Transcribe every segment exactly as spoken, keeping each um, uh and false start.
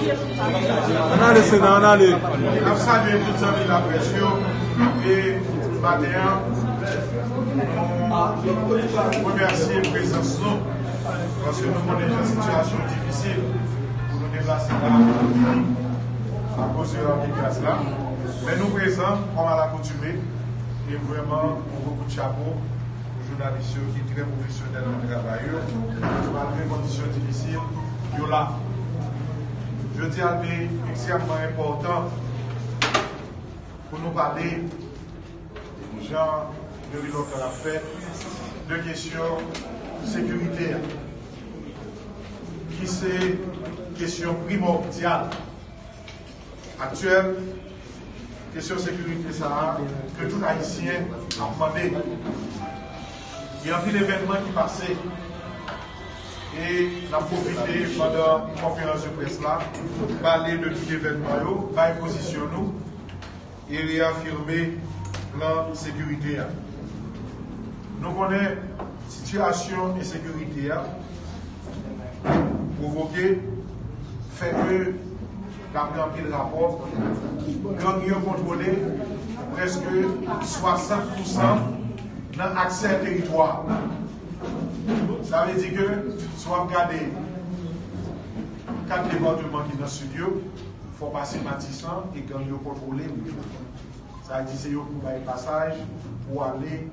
Ann ale, Sena, ann ale. N ap salye tout zanmi laprès yo. E maten an, nou remèsye prezans nou, paske nou konnen jan sitiyasyon difisil pou nou deplase la akoz de rate gaz la. Men nou prezan, kòm alakoutime, e vrèman, yon gwo kout chapo pou jounalis yo ki trè pwofesyonèl nan travay yo, malgre kondisyon difisil, yo la. Jodi a te ekstrèmman enpòtan pou nou pale, jan depi lontan n ap fè, de kesyon sekirite a, ki se kesyon primòdyal. Aktyèl, kesyon sekirite sa a ke tout Ayisyen ap mande. Gen anpil evènman ki pase e n ap pwofite pandan konferans de près la pale de tout evènman yo, bay pozisyon nou e reyafime plan sekirite a. Nou konnen sitiyasyon ensekirite a pwovoke, fè ke, dapre anpil rapò, gang yo kontwole prèske swasant pousan nan aksè teritwa. Sa vle di ke si w ap gade kat depatman ki nan sid yo, fò w pase Matisan e gang yo kontwole wout la. Sa vle di se yo pou bay pasaj pou ale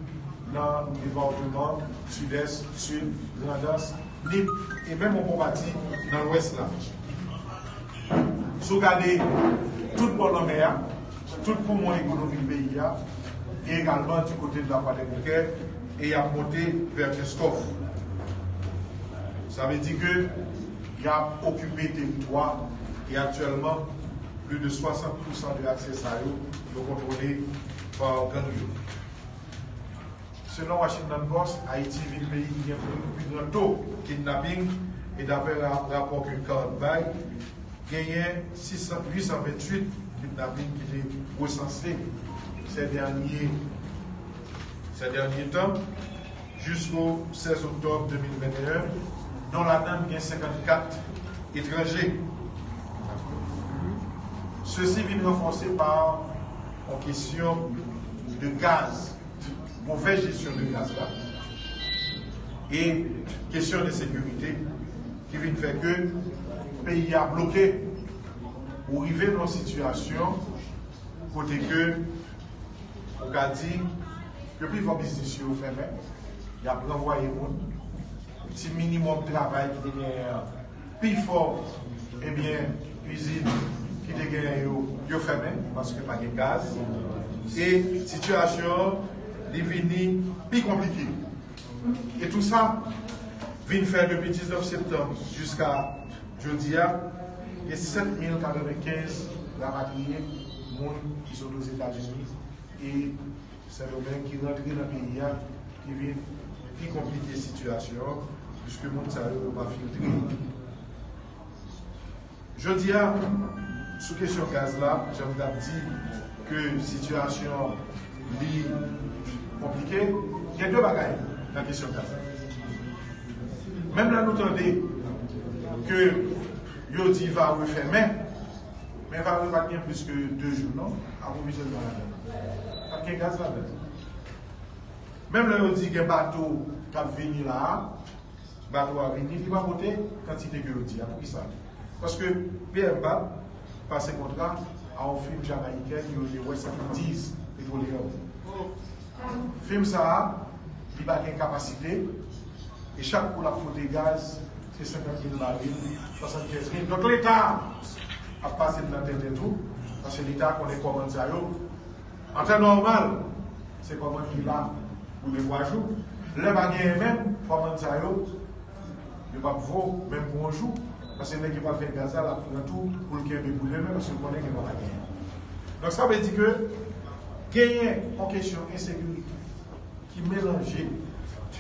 nan depatman Sidès, Sid, Grandans, Nip e menm yon bon pati nan Lwès la. Si w gade tout bò lanmè a, tout poumon ekonomik peyi a, e egalman di kote de Lakwadèboukè, e y ap monte vè Kenskòf. Sa vle di ke y ap okipe teritwa e aktyèlman, plis de swasant pousan de aksè sa yo, yo kontwole pa gang yo. Selon Washington Post, Ayiti vin peyi ki gen pli, pli gran to kidnaping, e daprè ra-, rapò ke CARD bay, genyen sis san, uit san venntuit kidnaping ki te resanse sè dènye, sè dènye tan, jisko sèz oktòb de mil venteyen, dont ladan gen senkannkat etranje. Sesi vin ranfòse pa yon kesyon de gaz, movèz jesyon de gaz la, e kesyon de sekirite ki vin fè ke peyi a bloke. Ou rive nan yon sitiyasyon kote ke ou ka di ke pifò biznis yo fèmen, y ap ranvwaye moun, ti minimòm travay ki te genyen an, pifò, ebyen, izin ki te genyen yo, yo fèmen paske pa gen gaz. E sitiyasyon an, li vini pi konplike. E tou sa vin fè depi diznèf septanm jiska jodi a, gen sèt mil katrevenkenz rapatriye, moun ki sot Ozetazini e Sendomeng ki rantre nan peyi a, ki vin pi konplike sitiyasyon an, piske moun sa yo, yo pa filtre. Jodi a, sou kesyon gaz la, jan m t ap di ke sitiyasyon li konplike, gen de bagay nan kesyon gaz la. Menm lè nou tande ke yo di Varreux fèmen, men Varreux pa t gen plis ke de jou, non, apwovizyònman ladan. Pa t gen gaz ladan. Menm lè yo di gen bato k ap vini la a, bato a vini, li pa pote kantite ke yo di a. Poukisa? Paske P M P A T pase kontra a yon fim jamayiken ki rele West Indies Petroleum. Fim sa a, li pa gen kapasite, e chak kou l ap pote gaz, se senkant mil baril, swasannkenz mil. Donk, Leta ap pase l nan tenten tou, paske Leta konnen kòmann sa yo, an tan nòmal, se kòmann ki la pou de twa jou. Lè pa genyen menm, kòmann sa yo, yo p ap vo menm pou yon jou. Paske nèg yo pral fè gaz la, l ap pran tou pou l kenbe pou demen, paske l konnen gen pa genyen. Donk, sa vle di ke genyen yon kesyon ensekirite ki melanje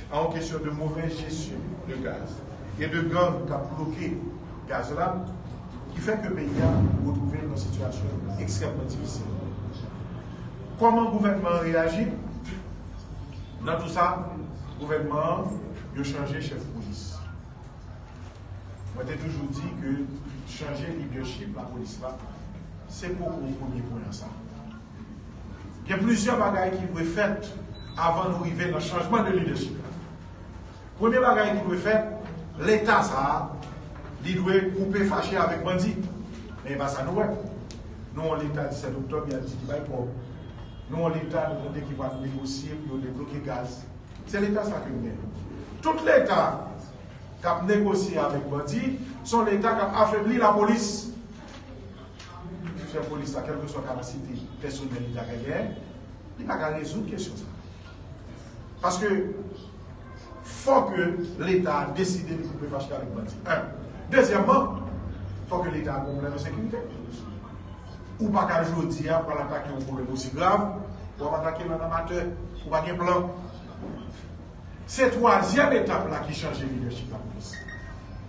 a yon kesyon de movèz jesyon de gaz e de gang k ap bloke gaz la, ki fè ke peyi a retwouve l nan sitiyasyon ekstrèmman difisil. Kòman gouvènman an reyaji? Nan tou sa, gouvènman an, yo chanje chèf polis. Mwen te toujou di ke Chanje lidèchip lapolis la, se poko premye pwen an sa. Gen plizyè bagay ki dwe fèt avan nou rive nan chanjman de lidèchip la. Premye bagay ki dwe fèt, Leta sa a, li dwe koupe fache avèk bandi. Men e pa sa nou wè. Nou yon Leta disèt oktòb, y ap di ki bay pòv. Nou yon Leta, nou tande ki pral negosye pou yo debloke gaz. Se Leta sa ke nou gen. Tout Leta k ap negosye avèk bandi, se yon Leta k ap afebli lapolis. Chèf polis la, kèlkeswa kapasite pèsonèl li ta ka genyen, li pa ka rezoud kesyon sa. Paske fò ke Leta a deside li koupe fache avèk bandi. En. Dezyèmman, fò ke Leta a gen yon pwoblèm de sekirite. Ou pa ka jodi a pral atake yon pwoblèm osi grav, w ap atake l an amatè, ou pa gen plan. Se twazyèm etap la ki chanje lidèchip lapolis.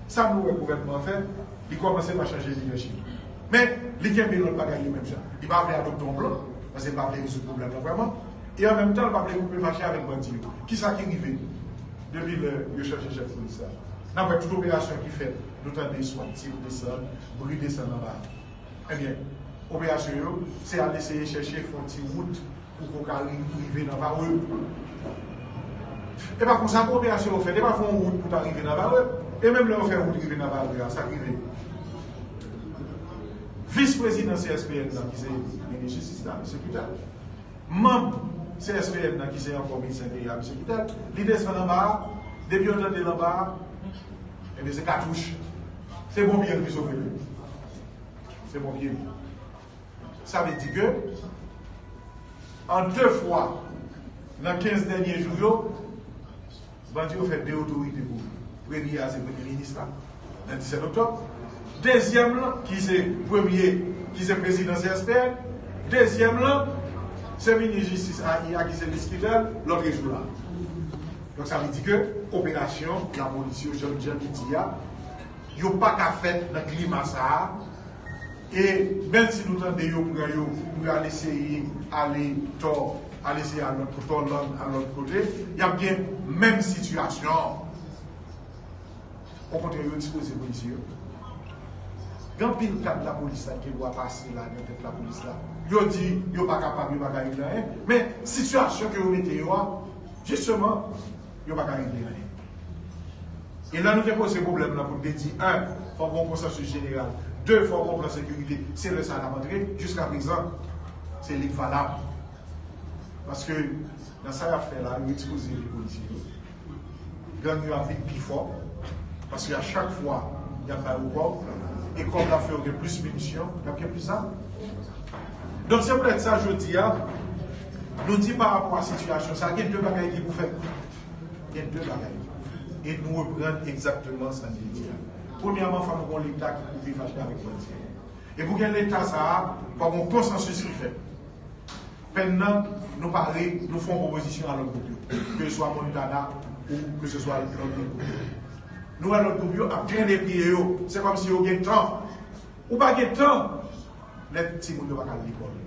Sa nou wè gouvènman an fè, li kòmanse pa chanje lidèchip. Men, li kenbe lòt bagay yo menm jan. Li pa vle adopte yon plan, paske li pa vle rezoud pwoblèm nan vrèman. E an menm tan, li pa vle koupe fache avèk bandi yo. Kisa ki rive depi lè yo chanje chèf polis la? N ap wè tout operasyon ki fèt, nou tande swat, tire desann, bri desann anba. Ebyen, operasyon yo, se al eseye chèche fè yon ti wout pou koka ri-, rive nan Varreux. E pa konsa pou operasyon yo fèt, e pa fè yon wout pou ta rive nan Varreux. E menm lè yo fè wout rive nan Varreux a, sa k rive? Vis prezidan C S P N nan, ki se minis jistis la, misye Kitel. Manm C S P N nan, ki se ankò minis enteryè a, misye Kitel. Li desann anba a, depi yo tande l anba a, ebyen se katouch. Se ponpye l ki sove li. Se ponpye l. Sa vle di ke, an de fwa, nan kenz dènye jou yo, bandi yo fè de otorite pou li. Premye a se premye minis la, nan disèt oktòb. Dezyèm lan, ki se premye, ki se prezidan C S P N. Dezyèm lan, se minis jistis a, a ki se Vis Kitel, lòt jou la. Donk, sa vle di ke operasyon lapolis yo, jan, jan nou di a, yo pa ka fèt nan klima sa a. E menm si nou tande yo pran yo pou yo al eseye ale tò, al eseye al lòt kote, Òland, al lòt kote, y ap gen menm sitiyasyon. Okontrè, yo ekspoze polisye yo. Gen anpil kad lapolis la ki gen dwa pase la nan tèt lapolis la. Yo di yo pa kapab, yo pa ka regle anyen. Men sitiyasyon ke yo mete yo a, jisteman, yo pa ka regle anyen. E lè nou te poze pwoblèm nan pou n te di, en, fòk gen yon konsansis jeneral, de, fòk gen yon plan sekirite, se lè sa a n ap antre, jiska prezan, se li k valab. Paske nan sa y ap fè la, yo ekspoze vi polisye yo. Gang yo ap vin pi fò, paske a chak fwa, y ap ba yo kòb, e kòb la fè yo gen plis minisyon, y ap gen plis zam. Donk, se poutèt sa, jodi a, nou di pa rapò a sitiyasyon sa, gen de bagay ki pou fèt. Gen de bagay. E nou reprann egzakteman sa n te di a. Premyèman, fò nou gen yon Leta ki koupe fache avèk bandi. E pou gen Leta sa a, fò gen yon konsansis ki fèt. Penn nan, nou pare, nou fè yon pwopozisyon a lòt gwoup yo. Ke se swa Montana ou ke se swa lòt gwoup yo. Nou wè lòt gwoup yo ap trennen pye yo. Se kòmsi yo gen tan. Ou pa gen tan lè timoun yo pa ka al lekòl.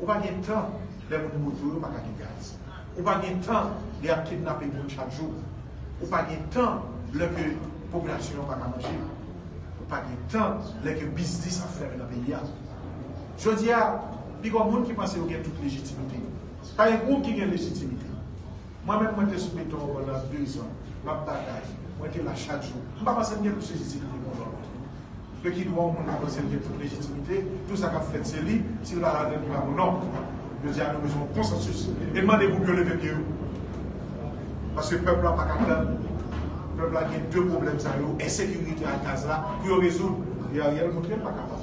Ou pa gen tan lè moun moto yo pa ka gen gaz. Ou pa gen tan lè y ap kidnape moun chak jou. Ou pa gen tan lè ke popilasyon an pa ka manje. Ou pa gen tan lè ke biznis ap fèmen nan peyi a. Jodi a, pi gwo moun ki panse yo gen tout lejitimite. Pa gen gwoup ki gen lejitimite. Mwen menm, mwen te sou beton an pandan de zan. M ap batay. Mwen te la chak jou. M pa panse m gen plis lejitimite ke yon lòt. Yo ki dwa yon moun avanse, l gen tout lejitimite, tout sa k ap fèt se li, si l pa ladann li pa bon non. Jodi a nou bezwen yon konsansis. E n mande gwoup yo leve pye yo. Paske pèp la pa ka tann. Pèp la gen de pwoblèm sa yo, ensekirite ak gaz la, pou yo rezoud. E Ariel montre l pa kapab.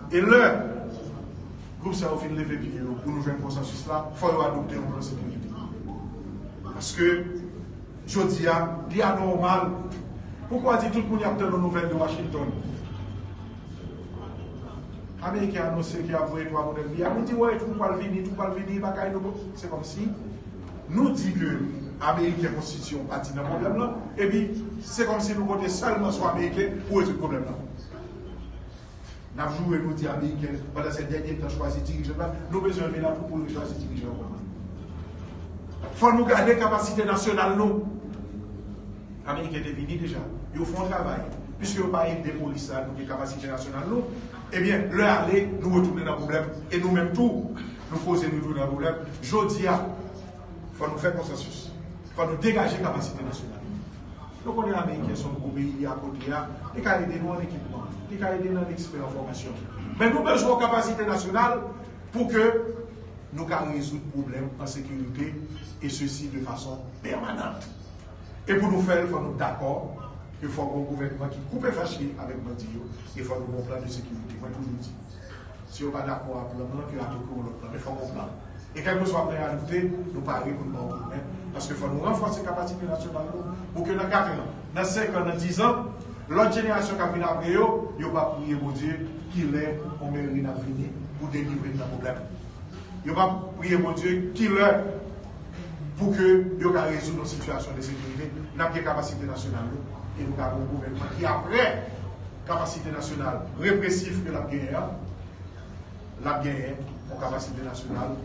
E lè gwoup sa yo fin leve pye yo pou nou jwenn konsansis la, fò yo adopte yon plan sekirite. Paske jodi a, li anòmal. Poukwa di tout moun y ap tann yon nouvèl de Washington? Ameriken anonse ke y ap voye twa moun F B I. Nou di, wè, twoup pral vini, twoup pral vini, bagay nou. Se kòmsi nou di ke Ameriken konstitye yon pati nan pwoblèm lan, epi se kòmsi nou konte sèlman sou Ameriken pou rezoud pwoblèm lan. N ap joure, nou di Ameriken, pandan se dènye tan, chwazi dirijan la, nou bezwen vin la pou, pou rechwazi dirijan yo. Fò nou gade kapasite nasyonal nou. Ameriken te vini deja. Yo fè yon travay. Piske yo pa ede polis la, nou gen kapasite nasyonal nou, ebyen, lè ale, nou retounen nan pwoblèm. E nou menm tou, nou koze nou retounen nan pwoblèm. Jodi a, fò nou fè konsansis. Fò nou degaje kapasite nasyonal. Nou konnen Ameriken se yon gwo peyi, li akote a, li ka ede nou an ekipman, li ka ede nou an ekspè an fòmasyon. Men nou bezwen yon kapasite nasyonal pou ke nou ka rezoud pwoblèm an sekirite, e sesi de fason pèmanant. E pou nou fè l, fò nou dakò ke fò gen yon gouvènman ki koupe fache avèk bandi yo, e fò nou gen yon plan de sekirite. Mwen toujou di, si yo pa dakò a plan nan, ke yo atake yon lòt plan, men fò gen yon plan. E kèlkeswa plan yo adopte, nou pare pou n ba yo koudmen, paske fò nou ranfòse kapasite nasyonal nou, pou ke nan kat an, nan senk an, nan diz an, lòt jenerasyon k ap vin apre yo, yo p ap priye Bondye kilè yon meri n ap vini pou delivre n nan pwoblèm. Yo p ap priye Bondye kilè pou ke yo ka rezoud yon sitiyasyon de sekirite. N ap gen kapasite nasyonal nou, e nou ka gen yon gouvènman ki, apre kapasite nasyonal represif ke l ap genyen an, l ap genyen yon kapasite nasyonal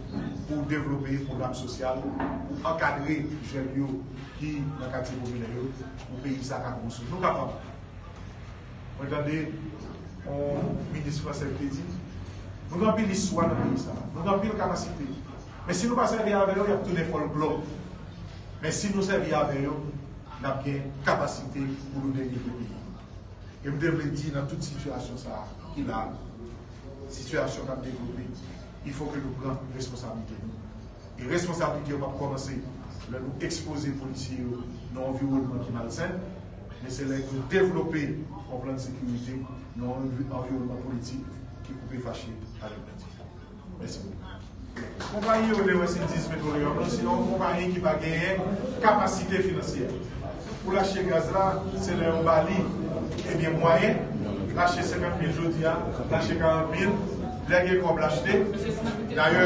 pou devlope pwogram sosyal, pou ankadre jèn yo ki nan katye popilè yo, pou peyi sa ka konstwi. Nou kapab. Mwen tande yon minis fransè ki te di, nou gen anpil istwa nan peyi sa, nou gen anpil kapasite. Men si nou pa sèvi avè yo, y ap tounen fòlklò. Men si nou sèvi avè yo, n ap gen kapasite pou nou delivre peyi. E m te vle di nan tout sitiyasyon sa a ki la, sitiyasyon k ap devlope, il faut que nou pran responsablite nou. E responsablite yo p ap kòmanse lè nou ekspoze polisye yo nan yon anviwònman ki malsen, men se lè nou devlope yon plan de sekirite nan yon anvi- anviwònman politik ki koupe fache avèk bandi. Mèsi bokou. Konpayi yo rele West Indies Petroleum lan, se yon konpayi ki pa genyen kapasite finansyè. Pou l achte gaz la, se lè yo ba li, ebyen, mwayen, l achte senkant mil jodi a, l achte karant mil, lè gen kòb l achte. Dayè,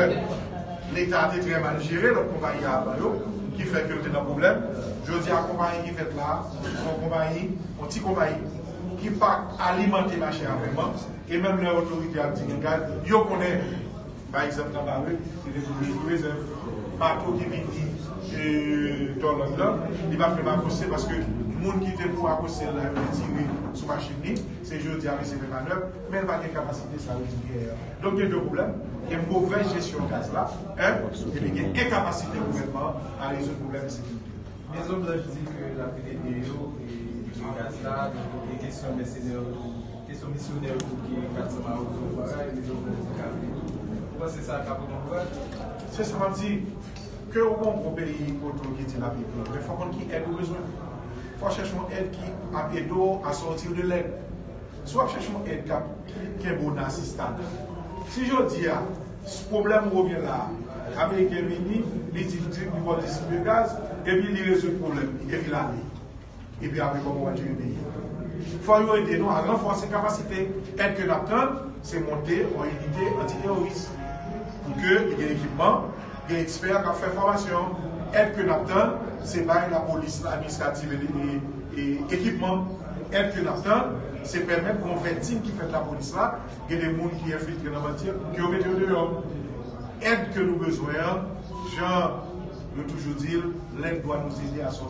Leta te trè mal jere lòt konpayi a avan yo, ki fè ke l te nan pwoblèm. Jodi a, konpayi ki fèt la a, se yon konpayi, yon ti konpayi, ki pa alimante mache a vrèman. E menm lè otorite ap di gen gaz, yo konnen, pa egzanp, nan Bare, se te pou yo rezèv. Bato ki vini, e, Tòlòt la, li pa t menm akoste, paske moun ki te pou akoste l la, yo retire sou machin li. Se jodi a, mesye fè manèv, men l pa gen kapasite sa yo di l genyen an. Donk, gen de pwoblèm. Gen movèz jesyon gaz la, en, epi gen enkapasite gouvènman an a rezoud pwoblèm ensekirite. Mezon Blanch di ke l ap vin ede yo, e, e gaz la, donk, gen kesyon mèsenè yo tou, kesyon misyonè yo tou ki pati Mawozo, bagay, Mezon Blanch di k ap vin tou. Ou panse sa ka pote yon kouraj? Se sa m ap di. Ke ou gon gwo peyi kote w ki di l ap ede w, men fò w konn ki èd ou bezwen. Fò w chèche yon èd ki ap ede w a sòti w de lèd. Si w ap chèche yon èd k ap kenbe w nan asistanay, si jodi a, s- pwoblèm ou gen la a, Ameriken vini, li di, di, li ba w distribye gaz, epi li rezoud pwoblèm li, epi l ale. Epi apre, kòman w ap jere peyi a? Fò yo ede nou a ranfòse kapasite. Èd ke n ap tann, se monte yon inite antiteworis. Pou ke li gen ekipman, gen ekspè k ap fè fòmasyon. Èd ke n ap tann, se bay lapolis administrativ e, e, e ekipman. Èd ke n ap tann, se pèmèt gon vètin ki fèt lapolis la, gen de moun ki enfiltre nan bandi a, ke yo mete yo deyò. Èd ke nou bezwen an, jan yo toujou di l, l'aide doit nous aider à sortir